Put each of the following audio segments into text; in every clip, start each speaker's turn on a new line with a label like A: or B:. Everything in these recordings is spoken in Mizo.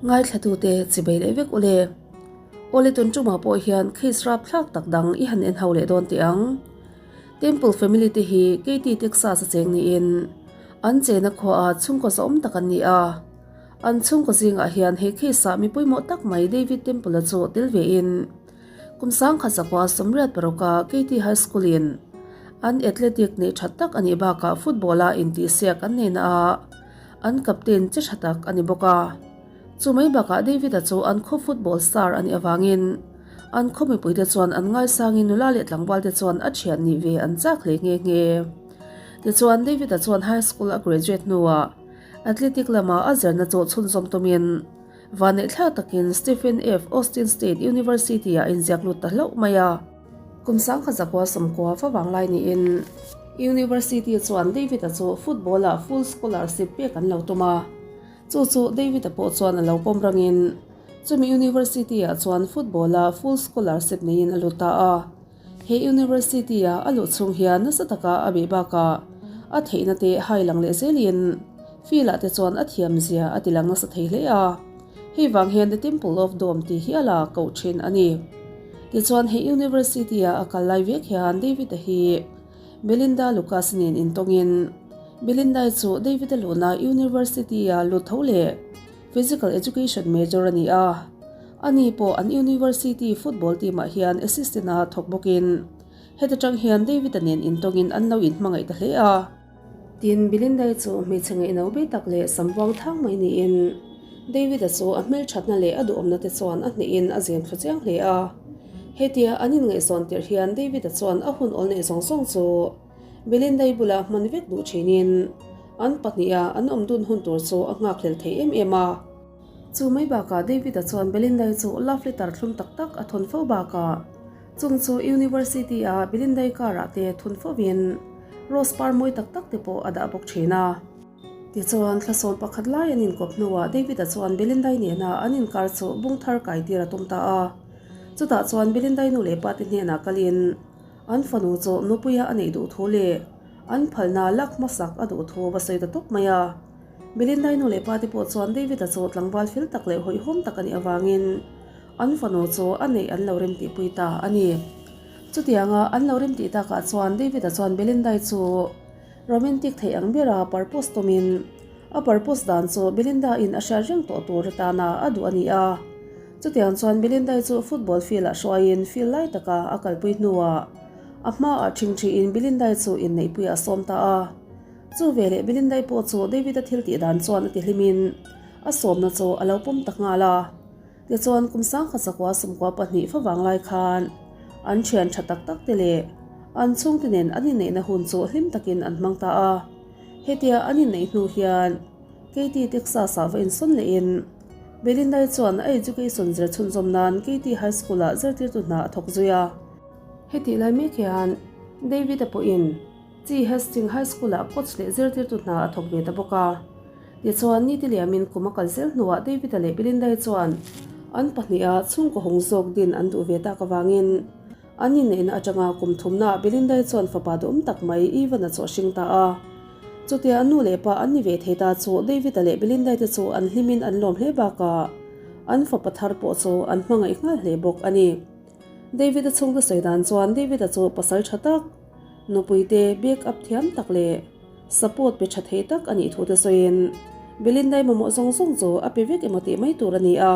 A: Ngaithlatute chibei leh vek ule. Awle tun tumah pawh hian case rapthlak tak dang i han en ho leh dawn teh ang. Temple family te hi Katy Texas a cheng niin an chena khuaah chhungkaw zawm tak an ni a. An chhungkaw zingah hian he case ah mi pawimawh tak mai David Temple-a chu tel ve in kum sangkhat zakua 86 a Katy High School in an athletic neih that tak a nih bakah football a intihsiak an neihna ah an captain che tha tak a ni bawk a. Chu mai bakah David-a chu an khaw football star a nih avangin an khaw mipuite chuan an ngaisangin nula leh tlangvalte chuan a thian nih ve an chak hle nghe nghe. Tichuan David-a chuan high school a graduate hnuah athletic lama a zirna chu chhunzawm tumin vanneih takin Stephen F. Austin State University-ah a inziak lut ta hlauh mai a. Kum sangkhat zakua sawmkua fa vanglai niin University chuan David-a chu football-ah full scholarship pek an lo tum a. Chu chu David-a pawh chuan a lo pawm rangin chumi University-ah chuan football-a full scholarship neiin a lut ta a. He University-a a luh chhung hian nasa taka a bih bakah a theihna te hai lang leh zelin field-ah te chuan a thiam zia a ti lang nasa thei hle a. Hei vang hian The Temple of Dome tih hi a la koh thin a ni. Tichuan he University-a a kal lai vek hian David-a hi Belinda Lucas nen intawngin Belinda-i chu David-a luhna University-a lut tho leh Physical Education major a ni a. Ani pawh an University football team-ah hian assistant-a thawk bawkin heta tang hian David-a nen intawngin an lo inhmangaih ta hle a. Tin, Belinda-i chu hmeichhe ngaihno be tak leh sambuang thang mai niin David-a chu a hmelthatna leh a duhawmna te chuan a hnehin a zem thlu chiang hle a. Hetia an inngaihzawn tirh hian David-a chuan a hun awl neih zawng zawng chu Belinda-i bulah hman vek duh thinin an pahniha an awm dun hun tur chu a nghakhlel thei em em a. Chu mai bakah David-a chuan Belinda-i chu love letter thlum tak tak a thawn fo bakah Chung chu University-a Bilindai car-ah te thun fovin rose par mawi tak tak te pawh a dah bawk thin a. Tichuan, thlasawm pakhat lai an inkawp hnuah David-a chuan Bilindai nena an inkar chu bung thar kai tir a tum ta a. Chutah chuan Bilindai nu leh pa te hnenah kalin an fanu chu nupuia a neih duh thu leh an phalna lak hmasak a duh thu va sawi ta tawp mai a. Bilindai nu leh pa te pawh chuan David-a chu tlangval fel tak leh hawihhawm tak a nih avangin An fanu chu a neih an lo remtihpui ta a ni. Chutianga an lo remtih takah chuan David-a chuan Belinda-i chu romantic thei ang bera purpose tumin a purpose dan chu Belinda-in a hriat reng tawh tur atana a duh a ni a. Chutiang chuan Belinda-i chu football field-ah hruaiin field lai taka a kalpui hnuah a hmaah ṭhingṭhiin Belinda-i chu inneihpuiah a sawm ta a. Chu veleh Belinda-i pawh chu David-a thil tih dan chuan a tihlimin a sawmna chu a lo pawm ta nghal a. Tichuan kum sangkhat zakua 92 fa vang lai khan an thian tha tak tak te leh an chhungte nen an inneihna hun chu hlim takin an hmang ta a. Hetia an inneih hnu hian Katy Texas ah va insawn lehin Belinda-i chuan a education zir chhunzawm nan Katy High School ah zirtirtu hna a thawk zui a. Hetih lai mek hian David-a pawhin Chi Hastings High School ah coach leh zirtirtu hna a thawk ve ta bawk a. Tichuan, nite liamin kum a kal zel hnuah David-a leh Belinda-i chuan an pahniha chhungkaw hawng zawk din an duh ve tak avangin an inneihna atanga kum thumnaah Belinda-i chuan fapa duhawm tak mai Ivan-a chu a hring ta a. Chutia a nu leh pa an ni ve thei ta chu David-a leh Belinda-i te chu an hlimin an lawm hle bakah an fapa thar pawh chu an hmangaih nghal hle bawk a ni. David-a chhungte sawi dan chuan David-a chu pasal tha tak, nupuite back up thiam tak leh support pe tha thei tak a nih thu te sawiin Belinda-i mamawh zawng zawng chu a pe vek emaw tih mai tur a ni a.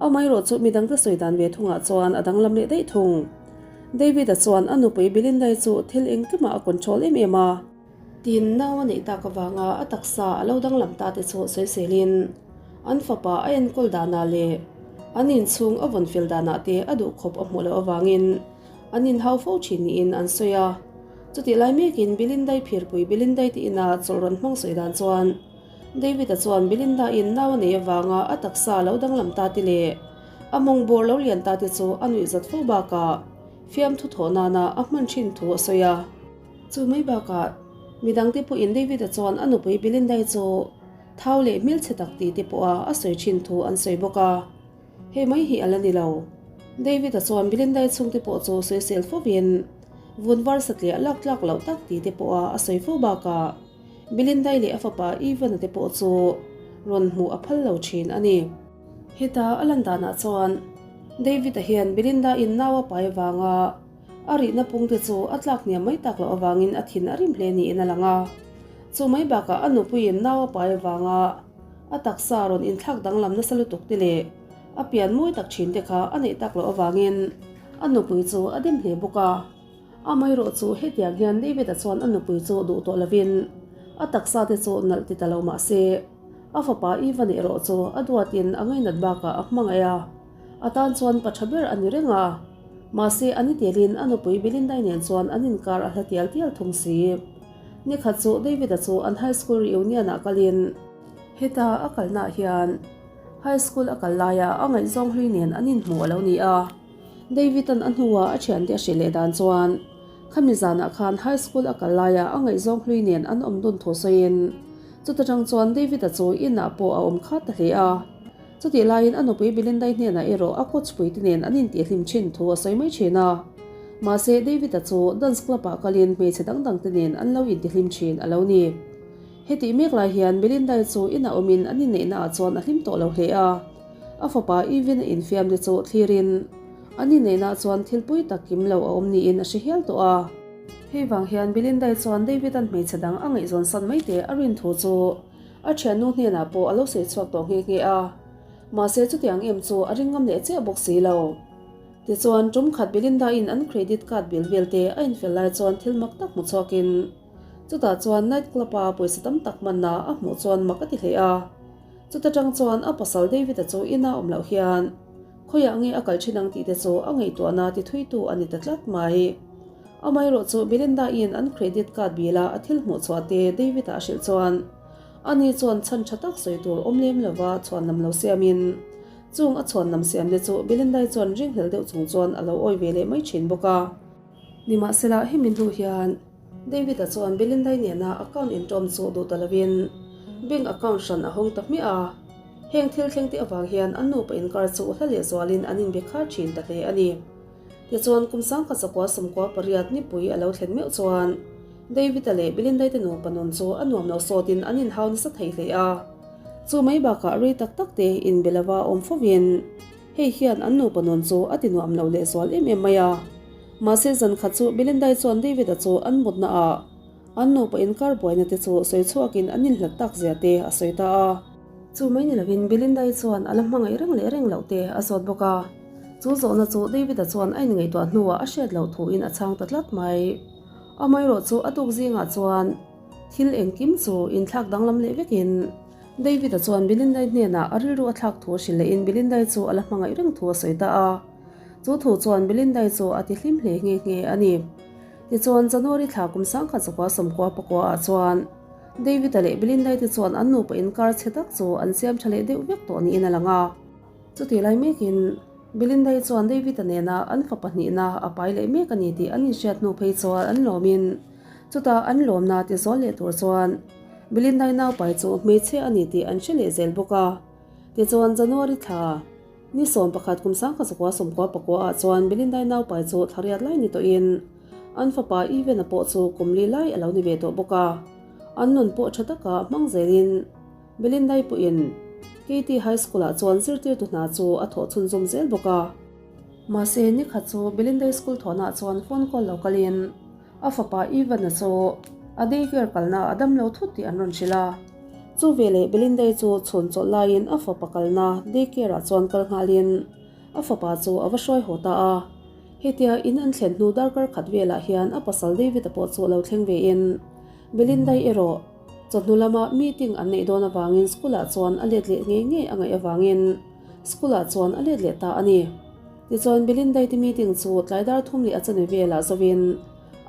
A: Amaherawh chu midangte sawi dan ve thungah chuan a danglam leh daih thung. David-a chuan a nupui Belinda-i chu thil engkimah a control em em a. Tin, nau a neih tak avanga a taksa a lo danglam ta te chu sawiselin an fapa a enkawl danah leh an inchhung a vawn fel danah te a duhkhawp a hmuh loh avangin an inhau fo thin niin an sawi a. Chutih lai mekin Belinda-i phirpui Belinda-i te ina chawlh rawn hmang sawi dan chuan David-a chuan Belinda-in nau a nei avanga a taksa a lo danglam ta te leh a mawng bawr lo lian ta te chu a nuihzat fo bakah fiamthu thawh nana a hman thin thu a sawi a. Chu mai bakah midangte pawhin David-a chuan a nupui Belinda-i chu thau leh hmelchhe tak tih te pawha a sawi thin thu an sawi bawk a. Hei mai hi a la ni lo. David-a chuan Belinda-i chhungte pawh chu sawisel fovin vun var satliah lak tlak loh tak tih te pawha a sawi fo bakah Belinda-i leh a fapa Ivan-a te pawh chu rawn hmuh a phal lo thin a ni. Heta a lan danah chuan David-a hian Belinda-in nau a pai avanga a rihna pungte chu a tlak hniam mai tak loh avangin a thin a rim hle niin a lang a. Chu mai bakah a nupuiin nau a pai avanga a taksa rawn inthlak danglam nasa lutuk te leh a pian mawi tak thin te kha a neih tak loh avangin a nupui chu a dem hle bawk a. Amaherawh chu hetiang hian David-a chuan a nupui chu duh tawh lovin a taksa te chu nalh ti ta lo mah se, a fapa Ivan erawh chu a duatin a ngainat bakah a hmangaih a, a tan chuan pa tha ber a ni reng a. Mahse a ni telin a nupui Belinda-i nen chuan an inkar a hla tial tial thung si. Nikhat chu David-a chu an high school reunion-ah kalin, heta a kalnaah hian high school a kal laia a ngaihzawng hlui nen an inhmu a lo ni a. David-a'n a hnuah a thiante a hrilh leh dan chuan khami zanah khan high school a kal laia a ngaihzawng hlui nen an awm dun thu sawiin chuta tang chuan David-a chu inah pawh a awm khat ta hle a. Chutih laiin a nupui Belinda-i hnenah erawh a coach puite nen an intihhlim thin thu a sawi mai thin a. Mahse David-a chu dance club-ah kalin hmeichhe dang dangte nen an lo intihhlim thin a lo ni. Hetih mek lai hian Belinda-i chu inah awmin an inneihnaah chuan a hlim tawh lo hle a. A fapa Evan a infiam te chu thlirin an inneihnaah chuan thil pui tak kim lo a awm niin a hre hial tawh a. Hei vang hian Belinda-i chuan David-a'n hmeichhe dang a ngaihzawn san mai te a rin thu chu a thiannu hnenah pawh a lo sawi chhuak tawh nghe nghe a. Mahse chutiang em chu a ring ngam leh chiah bawk si lo. Tichuan tum khat Belinda-in an credit card bill vel te a infel lai chuan thil mak tak hmu chhuakin chutah chuan night club-a pawisa tam tak hmanna a hmuh chuan mak a ti hle a. Chuta tang chuan a pasal David-a chu ina awm loh hian khawiah nge a kal thin ang tih te chu a ngaihtuahna ti thuitu a ni ta tlat mai. Amaherawh chu Belinda-in an credit card bill-a a thil hmuh chhuah te David-a a hrilh chuan ani chuan chhan tha tak sawi tur awm lem lova chhuanlam lo siamin chung a chhuanlam siam te chu Belinda-i chuan ringhlel deuh chung chuan a lo awi ve leh mai thin bawk a. Nimahsela hemi hnu hian David-a chuan Belinda-i nena account inṭawm chu duh ta lovin bank account hran a hawng ta hmiah a. Heng thil thleng te avang hian an nupa inkar chu hla leh zualin an inbe khar thin ta hle a ni. Tichuan kum sangkhat zakua sawmkua pariat nipui a lo thlen meuh chuan David-a leh Belinda-i te nupa nun chu a nuam lo sawtin an inhau nasa thei hle a. Chu mai bakah rei tak tak te inbe lova awm fovin hei hian an nupa nun chu a ti nuam lo lehzual em em mai a. Mahse zan khat chu Belindai chuan David-a chu an mutna ah an nupa inkar buaina te chu sawi chhuakin an inhlat tak zia te a sawi ta a. Chu mai ni lovin Belindai chuan a la hmangaih reng leh reng loh te a zawt bawk a. Chu zawhna chu David-a chuan a inngaihtuah hnuah a hriat loh thuin a chhang ta tlat mai. Amaherawh chu a tuk zingah chuan thil engkim chu inthlak danglam leh vekin David-a chuan Belindai hnenah a rilru a thlak thu a hrilh lehin Belindai chu a la hmangaih reng thu a sawi ta a. Chu thu chuan Belinda-i chu a ti hlim hle nghe nghe a ni. Tichuan, January thla kum sangkhat zakua sawmkua pakua ah chuan David-a leh Belinda-i te chuan an nupa inkar chhe tak chu an siam tha leh deuh vek tawh niin a lang a. Chutih lai mekin Belinda-i chuan David-a nena an fapa hnihna a pai leh mek a ni tih an inhriat hnu phei chuan an lawmin chutah an lawmna ti zawl leh tur chuan Belinda-i naupai chu hmeichhia a ni tih an hre leh zel bawk a. Tichuan, January thla. Ni 11 kum 19 sawmkua pakua ah chuan Belindai naupai chu thlariat lai ni tawhin an fapa Ivan-a pawh chu kum li lai a lo ni ve tawh bawk a. An nun pawh tha taka hmang zelin Belindai pawhin Katy High School-ah chuan zirtirtu hna chu a thawh chhunzawm zel bawk a. Mahse nikhat chu Belindai school thawhnaah chuan phone call lo kalin A fapa Ivan-a chu a daycare kalna a dam lo thut tih an rawn hrilh a. Chu veleh Belinda-i chu chhun chawlh laiin a fapa kalna daycare-ah chuan kal nghalin a fapa chu a va hruai haw ta a. Hetia in an thlen hnu darkar khat velah hian a pasal David-a pawh chu a lo thleng vein Belinda-i erawh chawhnu lama meeting an neih dawn avangin school-ah chuan a let leh ngei ngei a ngaih avangin school-ah chuan a let leh ta a ni. Tichuan Belinda-i te meeting chu tlai dar thum leh a chani velah zovin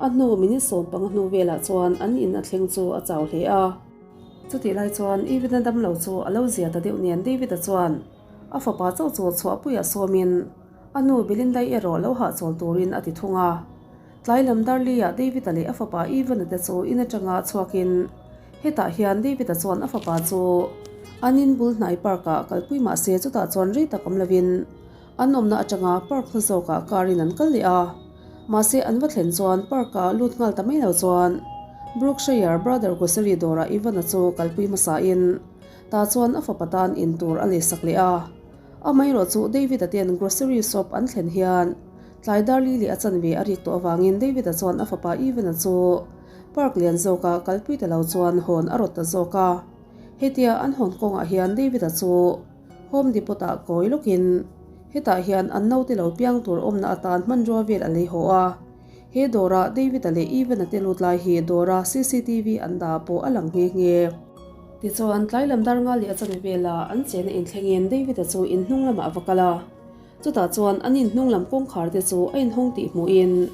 A: a hnu minute 15 hnu velah chuan an in a thleng chu a chau hle a. Chutih lai chuan Even-a damlo chu a lo zia ta deuh nen David-a chuan a fapa chauh chu chhuahpuiah sawmin a hnu Belinda-i erawh lo hahchawl turin a ti thung a. Tlai lam Darli-ah David-a leh a fapa Ivan-a te chu in atanga chhuakin hetah hian David-a chuan a fapa chu an in bul hnai park-ah kalpui mah se chutah chuan rei tak awm lovin an awmna atanga park hla zawkah car in an kal leh a. Mahse an va thlen chuan park-a lut nghal ta mai lo chuan Brookshire Brother Grocery dawrah Ivan-a chu kalpui hmasain tah chuan a fapa tan in tur a lei sak leh a. Amaherawhchu David-a ten grocery shop an thlen hian tlai dar li leh a chanve a rik tawh avangin David-a chuan a fapa Evan-a chu park lian zawka kalpui ta lo chuan hawn a rawt ta zawk a. Hetia an hawn kawngah hian David-a chu Home Depot-ah kawi lawkin hetah hian an naute lo piang tur awmna atan hmanrua vel a lei haw a. He dawra David-a leh Evan-a te lut lai hi dawra cctv an dah pawh a lang nghe nghe. Tichuan, tlai lam dar nga leh a chami vela an chena inthlengin David-a chu in hnung lamah a va kal a. Chutah chuan an in hnung lam kawngkhar te chu a inhawng tih hmuhin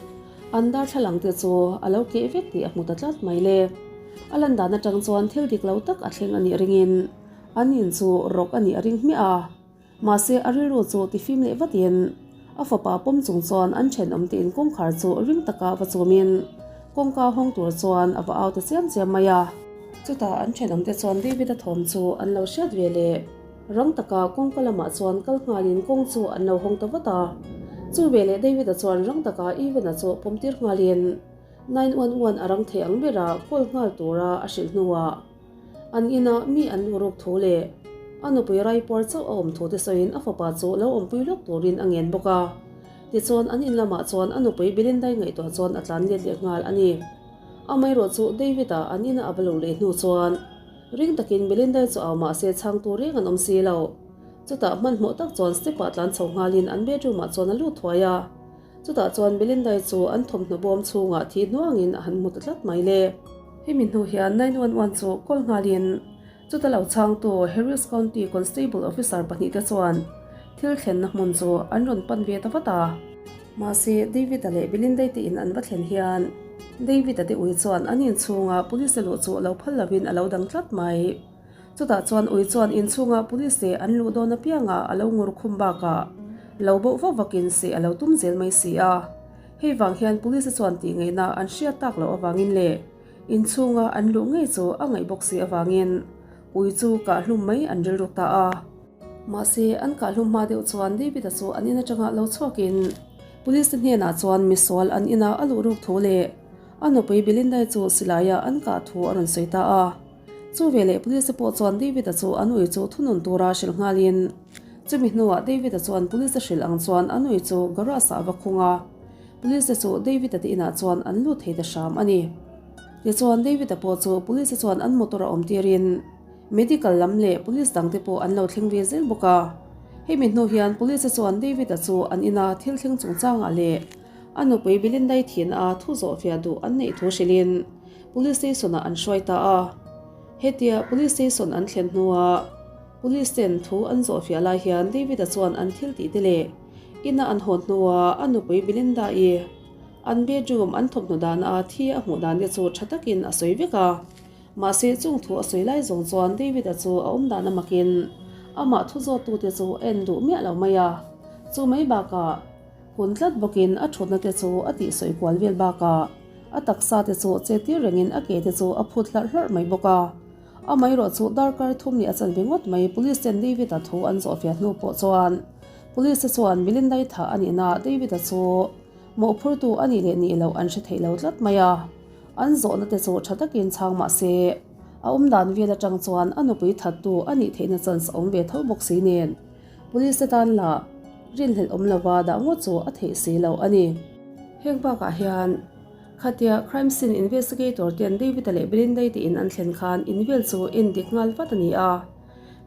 A: an darthlalang te chu a lo keh vek tih a hmu ta tlat mai le. A lan dan atang chuan thil dik lo tak a thleng a nih ringin an in chu rawk a nih a ring hmiah a. Mahse a rilru chu tifim leh vatin a fapa pawm chung chuan an thenawm te in kawngkhar chu ring taka va chumin kawngka hawng tur chuan a va au ta chiam chiam mai a. Chutah an thenawm te chuan David-a thawm chu an lo hriat ve leh. Rang taka kawngka lamah chuan kal nghalin kawng chu an lo hawng ta vat a. Chu veleh David-a chuan rang taka Evan-a chu pawm tir nghalin 911 a rang thei ang bera call nghal tura a hrilh hnuah an inah mi an luh ruk thu leh a nupui raipuar chauh a awm thu te sawiin a fapa chu lo awmpui lawk turin a ngen bawk a. Tichuan an in lamah chuan a nupui Belinda-i ngaihtuah chuan a tlan let leh nghal a ni. Amaherawh chu David-a an ina a va luh leh hnu chuan Ring takin Belinda-i chu au mahse chhangtu reng an awm si lo. Chutah hmanhmawh tak chuan step-ah tlan chho nghalin an bedroom-ah chuan a lut thuai a. Chutah chuan Belinda-i chu an thawmhnaw bawm chhungah thi hnuangin a han hmu ta tlat mai le. Hemi hnu hian 911 chu call nghalin chuta lo chhangtu Harris County Constable Officer pahnihte chuan thil thlenna hmun chu an rawn pan ve ta vat a. Mahse David-a leh Belinda-i te in an va thlen hian David-a te ui chuan an inchhunga police luh chu lo phal lovin a lo dang tlat mai. Chutah chuan ui chuan inchhunga police te an luh dawn apianga a lo ngur khum bakah lo boh vak vakin seh a lo tum zel mai si a. Hei vang hian police chuan tih ngaihna an hriat tak loh avangin leh inchhunga an luh ngei chu a ngaih bawk si avangin ui chu kah hlum mai an rilruk ta a. Mahse, an kah hlum hma deuh chuan David-a chu an in atanga lo chhuakin Police te hnenah chuan misual an ina a luh ruk thu leh a nupui Belinda-i chu silaia an kah thu a rawn sawi ta a. Chu veleh Police te pawh chuan David-a chu an ui chu thunun tura hrilh nghalin chumi hnuah David-a chuan Police te hrilh ang chuan an ui chu garage-ah a va khung a, Police te chu David-a te inah chuan an lut thei ta hram a ni. Tichuan David-a pawh chu Police te chuan an motor a awm tirin Medical lam leh Police dangte pawh an lo thleng ve zel bawk a. Hemi hnu hian Police chuan David-a chu an ina thil thleng chungchangah leh a nupui Belinda-i thihna a thu zawh fiah duh an neih thu hrilhin Police Station-ah an hruai ta a. Hetia Police Station an thlen hnua Police ten thu an zawh fiah lai hian David-a chuan an thil tih te leh ina an hawn hnua a nupui Belinda-i an bedroom an thawmhnaw dahna a thi a hmuh dan te chu tha takin a sawi vek a. Mahse, chung thu a sawi lai zawng chuan David-a chu a awm dan amakin amah thu zawttute chu a en duh miah lo mai a. Chu mai bakah kun tlat bawkin a thutna te chu a tihsawi kual vel bakah a taksa te chu che tir rengin a ke te chu a phut hlarh hlarh mai bawk a. Amaherawh chu darkar thum leh a chanve ngawt mai Police ten David-a thu an zawhfiah hnu pawh chuan Police te chuan Melinda-i thah a nihna David-a chu mawhphurtu a nih leh nih loh an hre theih lo tlat mai a. An zawhna te chu tha takin chhang mah se, a awm dan vel atang chuan a nupui thattu a nih theihna chance a awm ve tho bawk si nen, Police te tan lah rinhlelh awm lova dah ngawt chu a theih si lo a ni. Heng bakah hian khatia crime scene investigator ten David-a leh Belinda-i te in an thlen khan in vel chu en dik nghal vat a ni a.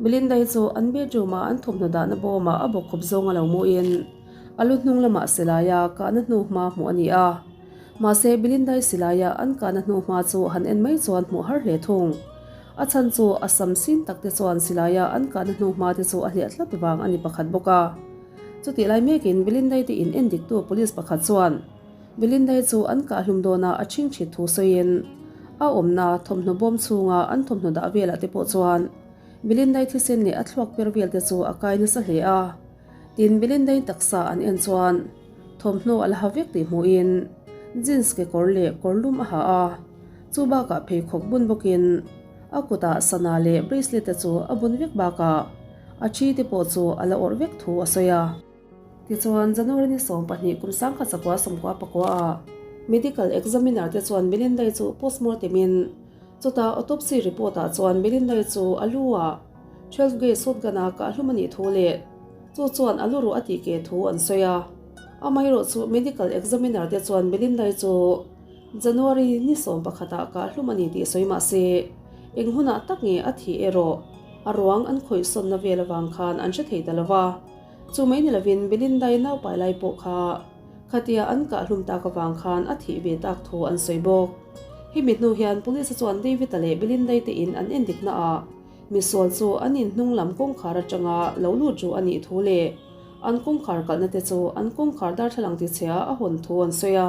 A: Belinda-i chu an bedroom-a an thawmhnaw dahna bawmah a bawk khawp zawng a lo muin a lu hnung lamah silaia kahna hnu hma hmuh a ni a. Mahse, Belinda-i silaia an kahna hnu hma chu han en mai chuan hmuh har hle thung. A chhan chu a sam sin tak te chuan silaia an kahna hnu hma te chu a hliah tlat vang a ni pakhat bawk a. Chutih lai mekin Belinda-i te in en diktu police pakhat chuan Belinda-i chu an kah hlum dawna a ṭhing ṭhit thu sawiin a awmna thawmhnaw bawm chhunga an thawmhnaw dah velah te pawh chuan Belinda-i thisen leh a thluak per vel te chu a kai nasa hle a. Tin, Belinda-i taksa an en chuan Thawmhnaw a la ha vek tih hmuhin jeans kekawr leh kawr lum a ha a, chu bakah pheikhawk bun bawkin a kutah sana leh bracelet te chu a bun vek bakah a thi te pawh chu a la awrh vek thu a sawi a. Tichuan, January ni 12 kum 1994 ah medical examiner te chuan Melinda-i chu postmortem in chutah autopsy report ah chuan Melinda-i chu a lu ah 12 gauge shotgun a kah hlum a nih thu leh. Chu chuan a luruh a tih keh thu an sawi a. Amaherawhchu medical examiner te chuan Melinda-i chu January ni 11 ah kah hlum a ni tih sawi mah se, eng hunah tak nge a thih erawh a ruang an khawihsawnna vel avang khan an hre thei ta lo va. Chu mai ni lovin Melinda-i naupai lai pawh kha khatia an kah hlum tak avang khan a thih ve tak thu an sawi bawk. Hemi hnu hian Police chuan David-a leh Melinda-i te in an endik naah Misual chu an inhnung lam kawngkhar atanga lo lut ru a nih thu leh an kawngkhar kalhna te chu an kawngkhar darthlalang tichhia a hawn thu an sawi a.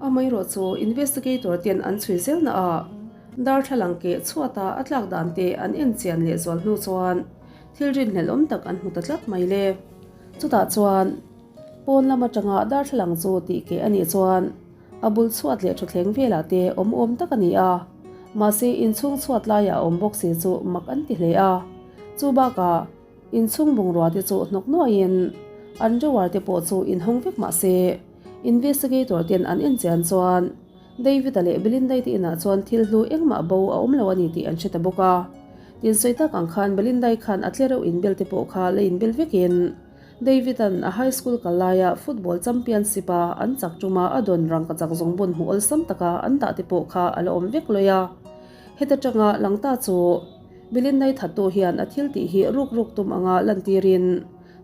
A: Amaherawh chu investigator ten an chhui zelna ah darthlalang keh chhuata a tlak dan te an en chian leh zual hnu chuan thil rinhlelhawm tak an hmu ta tlat mai le. Chutah chuan pawn lam atanga darthlalang chu tih keh a nih chuan A bul chhuat leh thutthleng velah te awm awm tak a ni a, mahse inchhung chhuat laiah a awm bawk si chu mak an ti hle a. Chu bakah inchhung bungrua te chu hnawk nuaiin an drawer te pawh chu inhawng vek mahse investigator ten an en chian chuan David-a leh Belinda-i te inah chuan thil hlu engmah bo a awm lo a ni tih an hre ta bawk a. Tin sawi tak ang khan Belinda-i khan a tlereuh inbel te pawh kha la inbel vekin David-a'n a high school kal laia football championship a an chak tuma a dawn rangkachak zawngbun hmuh awlsam taka an dah te pawh kha a la awm vek lawih a. Heta tanga langta chu Belinda-i thattu hian a thil tih hi ruk ruk tum anga lantirin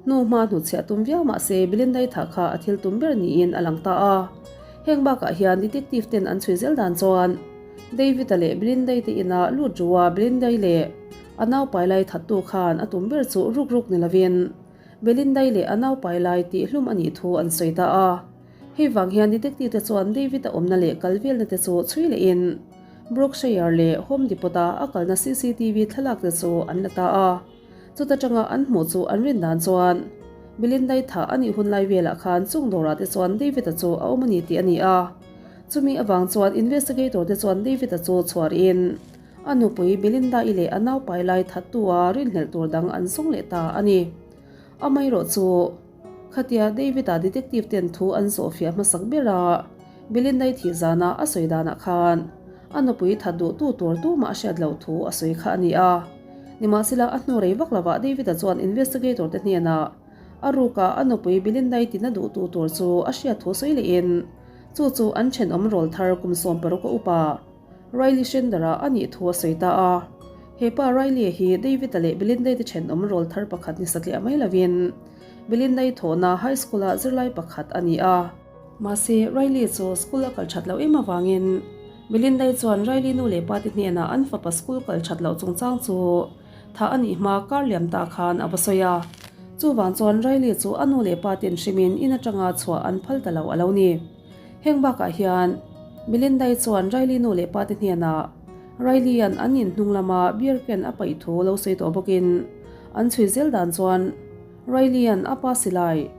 A: hnu hma hnutchhiah tum viau mah se Belinda-i thah kha a thil tum ber niin a lang ta a. Heng bakah hian detective ten an chhui zel dan chuan David-a leh Belinda-i te ina lut rua Belinda-i leh A naupai lai thattu khan a tum ber chu ruk ruk ni lovin Belinda-i leh a naupai lai tih hlum a nih thu an sawi ta a. Hei vang hian detective te chuan David-a awmna leh kal velna te chu chhui lehin Brookshire leh Home Depot-a a kalna cctv thlalak te chu an la ta a. Chuta tanga an hmuh chu an rin dan chuan Belinda-i thah a nih hun lai velah khan chung dawrah te chuan David-a chu a awm a ni tih a ni a. Chumi avang chuan investigator te chuan David-a chu chhuarin A nupui Belinda-i leh a naupai lai thattu-a rinhlelh tur dang an zawng leh ta a ni. Amaherawh chu, khatia David-a detective ten thu an zawhfiah hmasak ber a, Belinda-i thih zana a sawi danah khan a nupui that duhtu tur tumah a hriat loh thu a sawi kha a ni a. Nimahsela, a hnu rei vak lovah David-a chuan investigator te hnenah a ruka a nupui Belinda-i tina duhtu tur chu a hriat thu sawi lehin chu chu an thenawm rawl thar kum 60 a upa Riley Shender-a a nih thu a sawi ta a. He pa Riley-a hi David-a leh Belinda-i te thenawm rawl thar pakhat ni satliah mai lovin Belinda-i thawhna high school-ah zirlai pakhat a ni a. Mahse, Riley chu school a kal that loh em avangin Belinda-i chuan Riley nu leh pa te hnenah an fapa school kal that loh chungchang chu thah a nih hma kar liam ta khan a va sawi a. Chuvang chuan Riley chu a nu leh pa ten hrimin in atanga chhuah an phal ta lo a lo ni. Heng bakah hian Belinda-i chuan Riley nu leh pa te hnenah Riley-a'n an in hnung lama beer can a paih thu lo sawi tawh bawkin an chhui zel dan chuan Riley-a'n a pa silai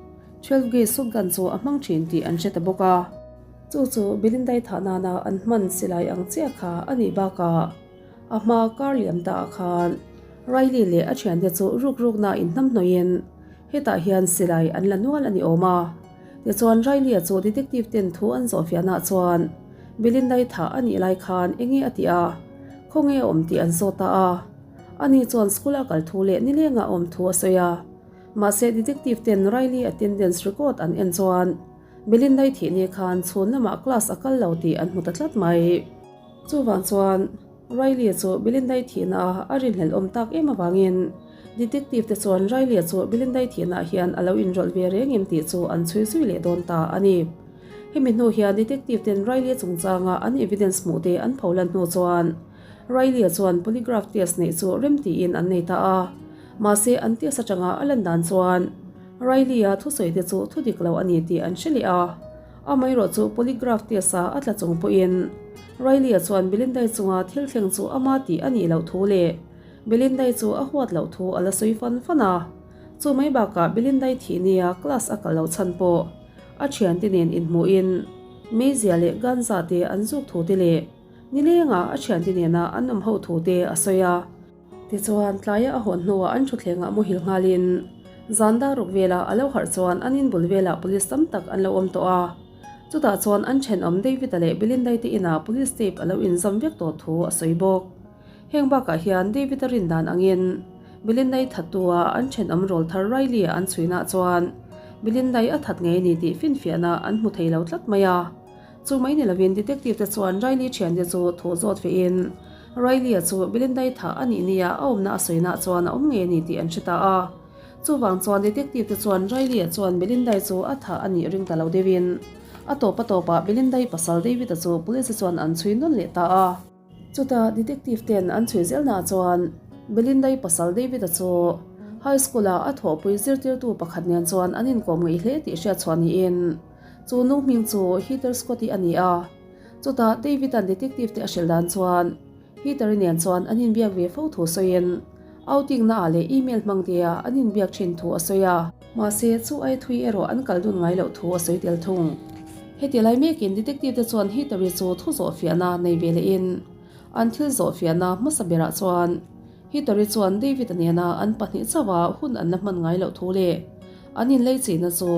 A: 12 gauge shotgun chu a hmang thin tih an hre ta bawk a. Chu chu Belinda-i thah nana an hman silai ang chiah kha a nih bakah a hma kar liam ta ah khan Riley leh a thiante chu ruk rukna inhnamhnawih-in Hetah hian silai an la nual a ni awm a. Tichuan Riley-a chu detective ten thu an zawhfiahnaah chuan Belinda-i thah a nih lai khan enge a tih a, khawnge a awm tih an zawt ta a. Ani chuan school-a kal thu leh nilenga a awm thu a sawi a. Mahse detective ten Riley attendance record an en chuan Belinda-i thih ni khan chhun lamah class a kal lo tih an hmu ta tlat mai. Chuvang chuan Riley-a chu Belinda-i thihna a a rinhlelh awm tak em avangin detective te chuan Riley-a chu Belinda-i thihnaah hian a lo inrawlh ve reng em tih chu an chhui zui leh dawn ta a ni. Hemi hnu hian detective ten Riley-a chungchanga an evidence hmuh te an pholan hnu chuan Riley-a chuan polygraph test neih chu rem tiin an nei ta a. Mahse an test atanga a lan dan chuan Riley-a thusawi te chu thu dik lo a ni tih an hre leh a. Amaherawh chu polygraph test-a a tla chung pawhin Riley-a chuan Belinda-i chunga thil thleng chu ama tih a nih loh thu leh Belinda-i chu a huat loh thu a la sawi fan fan a. Chu mai bakah Belinda-i thih nia class a kal loh chhan pawh a thiante nen inhmuhin Meizia leh Ganza te an zuk thu te leh nilengah a thiante nena an awm ho thu te a sawi a. Tichuan, tlaia a hawn hnuah an thutthlengah muhil nghalin zan dar ruk velah a lo harh chuan an inbul velah police tam tak an lo awm tawh a. Chutah chuan an thenawm David-a leh Belinda-i te inah police tape a lo inzam vek tawh thu a sawi bawk. Heng bakah hian David-a rin dan angin. Belinda-i thattu-a an thenawm rawl thar Riley-a an chhuinah chuan Belinda-i a that ngei a ni tih finfiahna an hmu thei lo tlat mai a. Chu mai ni lovin detective te chuan Riley thiante chu thu zawt fehin Riley-a chu Belinda-i thah a nih nia a awmna a sawinah chuan a awm ngei a ni tih an hre ta a. Chuvang chuan detective te chuan Riley-a chuan Belinda-i chu a thah a nih ring ta lo deuhin a tawp a tawpah Belinda-i pasal David-a chu police te chuan an chhui nawn leh ta a. Chutah detective ten an chhui zelnaah chuan Belinda-i pasal David-a chu high school-ah a thawhpui zirtirtu pakhat nen chuan an inkawm ngeih hle tih hriat chhuah niin chu nu hming chu Heather Scott-i a ni a. Chutah David-a'n detective te a hrilh dan chuan Heather-i nen chuan an inbiak ve fo thu sawiin outing naah leh email hmang tia an inbiak thin thu a sawi a. Mahse, chu ai thui erawh an kal dun ngai loh thu a sawi tel thung. Heti lai mekin detective te chuan Heather-i chu thu zawh fiahna nei ve lehin an thil zawh fiahna hmasa berah chuan Heather-i chuan David-a nena an pahnih chauha hun an la hman ngai loh thu leh an inleichihna chu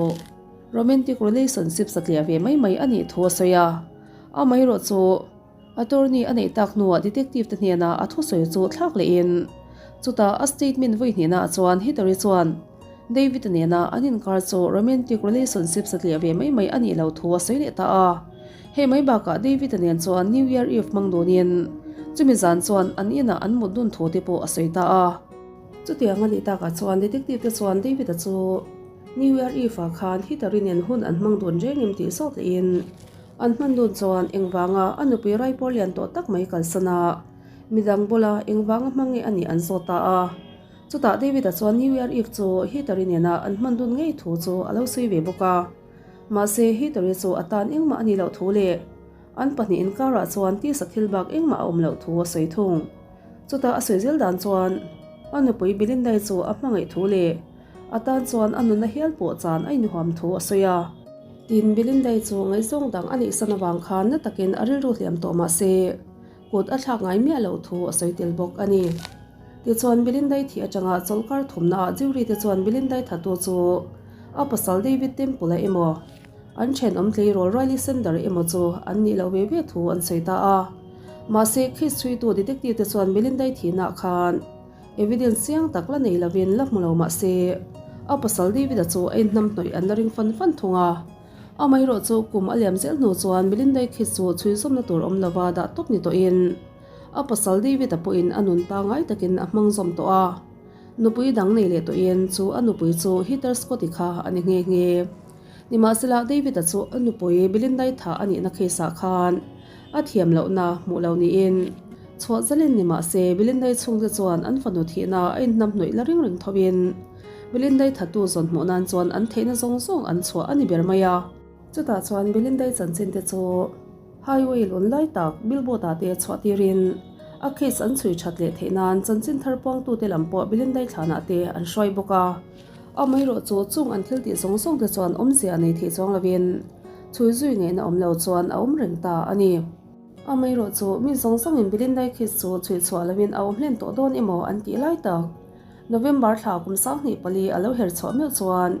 A: romantic relationship satliah ve mai mai a nih thu a sawi a. Amaherawh chu Attorney a neih tak hnuah detective te hnenah a thusawi chu thlak lehin chutah a statement vawi hnihnaah chuan Hillary chuan David-a nena an inkar chu romantic relationship satliah ve mai mai a nih loh thu a sawi leh ta a. Hei mai bakah David-a nen chuan New Year Eve hmang dunin chumi zan chuan an inah an mut dun thu te pawh a sawi ta a. Chutiang a nih takah chuan detective te chuan David-a chu New Year Eve-ah khan Hillary nen hun an hmang dun reng em tih zawt lehin An hman dun chuan engvanga a nupui raipawr lian tawh tak mai kalsan a, midang bula engvanga hmang nge a nih an zawt ta a. Chutah David-a chuan New Year Eve chu Heather-i nena an hman dun ngei thu chu a lo sawi ve bawk a. Mahse, Heather-i chu a tan engmah a nih loh thu leh an pahnih inkarah chuan tisa thil bak engmah a awm loh thu a sawi thung. Chutah a sawi zel dan chuan a nupui Belinda-i chu a hmangaih thu leh A tan chuan a nunna hial pawh chan a inhuam thu a sawi a. Tin, Belinda-i chu ngaihzawng dang a neihsan avang khan na takin a rilru hliam tawh mah se, kut a thlak ngai miah loh thu a sawi tel bawk a ni. Tichuan, Belinda-i thih atanga chawlhkar thumnaah jury te chuan Belinda-i thatu chu a pasal David Temple-a emaw, an thenawm tleirawl Riley Sender emaw chu an nih loh ve ve thu an sawi ta a. Mahse, case chhuitu detective te chuan Belinda-i thihnaah khan, Evidence chiang tak la nei lovin la hmu lo mah se, a pasal David-a chu a inhnam hnawih an la ring fan fan thung a. Amaherawh chu kum a liam zel hnu chuan Melinda-i khi chu chhui zawmna tur awm lova dah tawp ni tawhin a pasal David-a pawhin a nun pangngai takin a hmang zawm tawh a. Nupui dang nei leh tawhin chu a nupui chu Heather Scott-i kha a ni nghe nghe. Nimahsela David-a chu a nupui Belinda-i thah a nihna case-ah khan a thiam lohna hmuh lo niin chhuah zalin ni mah se Belinda-i chhungte chuan an fanu thihna a inhnam hnawih la ring reng thovin Belinda-i thatu zawn hmuh nan chuan an theihna zawng zawng an chhuah a ni ber mai a. Chutah chuan Belinda-i chanchin te chu highway lun lai tak billboard-ah te chhuah tirin a case an chhui that leh theih nan chanchin thar puangtute lam pawh Belinda-i thlanah te an hruai bawk a. Amaherawh chu chung an thil tih zawng zawng te chuan awmzia nei theih chuang lovin chhui zui ngaihna awm lo chuan a awm reng ta a ni. Amaherawh chu mi zawng zawngin Belinda-i case chu chhui chhuah lovin a awm hlen tawh dawn emaw an tih lai tak. November thla kum 24 a lo her chhuah meuh chuan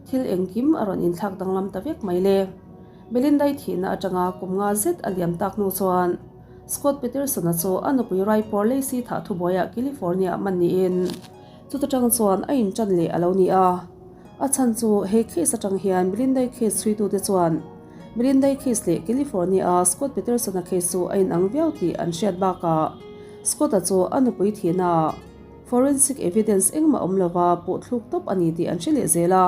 A: thil engkim a rawn inthlak danglam ta vek mai le. Belinda-i thihna atanga kum nga zet a liam tak hnu chuan Scott Peterson-a chu a nupui Raipur Lacey thah thubuaiah California-ah man niin, Chuta tang chuan a intan leh a lo ni a. A chhan chu he case atang hian Belinda-i case chhuitute chuan Belinda-i case leh California-a Scott Peterson-a case chu a inang viau tih an hriat bakah Scott-a chu a nupui thihnaah forensic evidence engmah awm lova puh thluk tawp a ni tih an hre leh zel a.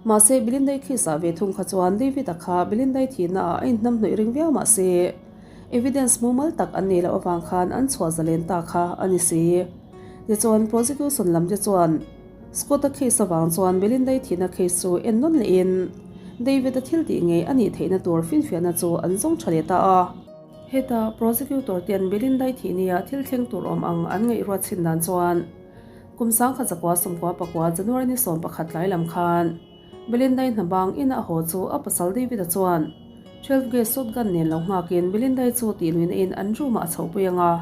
A: Mahse Belinda-i case-ah ve thung kha chuan David-a kha Belinda-i thihnaah a inhnamhnawih ring viau mahse evidence mumal tak an neih loh avang khan an chhuah zalen ta kha a ni si. Tichuan prosecution lam te chuan Scott-a case avang chuan Belinda-i thihna case chu en nawn lehin David-a thil tih ngei a nih theihna tur finfiahna chu an zawng tha leh ta a. Heta prosecutor ten Belinda-i thih nia thil thleng tur awm ang an ngaihruat chhin dan chuan Kum 1994 January ni 11 tlai lam khan Belinda-i hnabang ina a haw chu a pasal David-a chuan 12 gauge shotgun nen lo nghakin Belinda-i chu tihluina in an room ah a chhohpui ang a,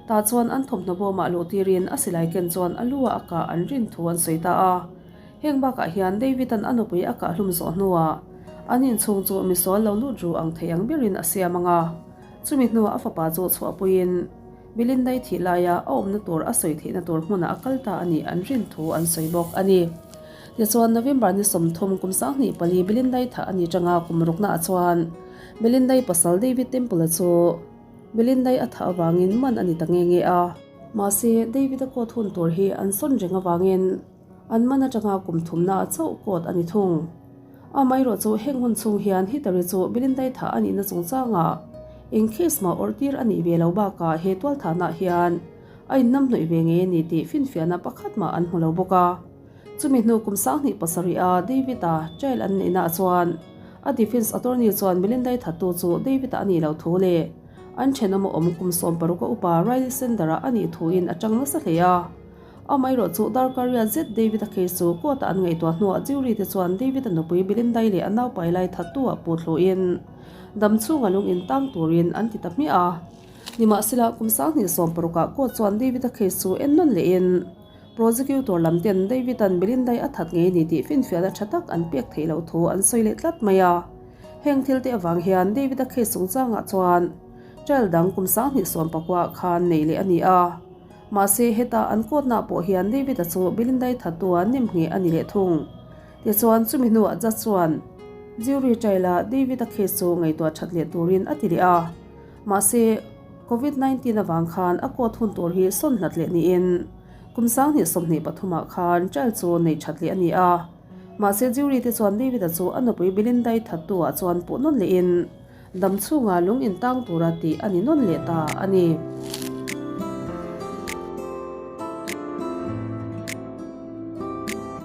A: tah chuan an thawmhnaw bawmah luh tirin a silai ken chuan a lu ah a kah an rin thu an sawi ta a. Heng bakah hian David-a'n a nupui a kah hlum zawh hnuah an inchhung chu misual lo lut ru ang thei ang berin a siam ang a, chumi hnuah a fapa chu chhuahpuiin. Belinda-i thih laia a awmna tur a sawi theihna tur hmunah a kal ta a nih an rin thu an sawi bawk a ni. Tichuan, November ni 30 kum 24 Belinda-i thah a ni tanga kum ruknaah chuan Belinda-i pasal David Temple-a chu Belinda-i a thah avangin man a ni ta nge nge a. Mahse, David-a court hun tur hi an sawn reng avangin an man atanga kum thumnaah chauh court a ni thung. Amaherawh chu heng hun chhung hian Hitler-i chu Belinda-i thah a nihna chungchangah eng case mah awrh tir a nih ve lo bakah he tualthahnaah hian a innamhnawih ve ngei a ni tih finfiahna pakhat mah an hmu lo bawk a. Chumi hnu kum 27 a David-a trial an neihnaah chuan a defence attorney chuan Belinda-i thattu chu David-a a nih loh thu leh an thenawm a awm kum 16 a upa Riley Sender-a a nih thuin a tang nasa hle a. Amaherawh chu darkar riat zet David-a case chu court-ah an ngaihtuah hnuah jury te chuan David-a nupui Belinda-i leh a naupai lai thattu-ah pu thluhin dam chhunga lung in tang turin an ti ta hmiah a. Nimahsela, kum 2016-ah court chuan David-a case chu en nawn lehin prosecutor lam ten David-a'n Belinda-i a that ngei ni tih finfiahna tha tak an pek theih loh thu an sawi leh tlat mai a. Heng thil te avang hian David-a case chungchangah chuan trial dang kum 2019-ah khan nei leh a ni a. Mahse, heta an kawtnaah pawh hian David-a chu Belinda-i thattua nem ngheh a ni leh thung. Tichuan, chumi hnuah judge chuan jury trial-a David-a case chu ngaihtuah that leh turin a ti leh a. Mahse, Covid 19 avang khan a court hun tur hi sawn hlat leh niin kum 2023 ah khan trial chu nei that leh a ni a. Mahse, jury te chuan David-a chu a nupui Belinda-i thattu-ah chuan puh nawn lehin, Dam chhunga lung intang tura tih a ni nawn leh ta a ni.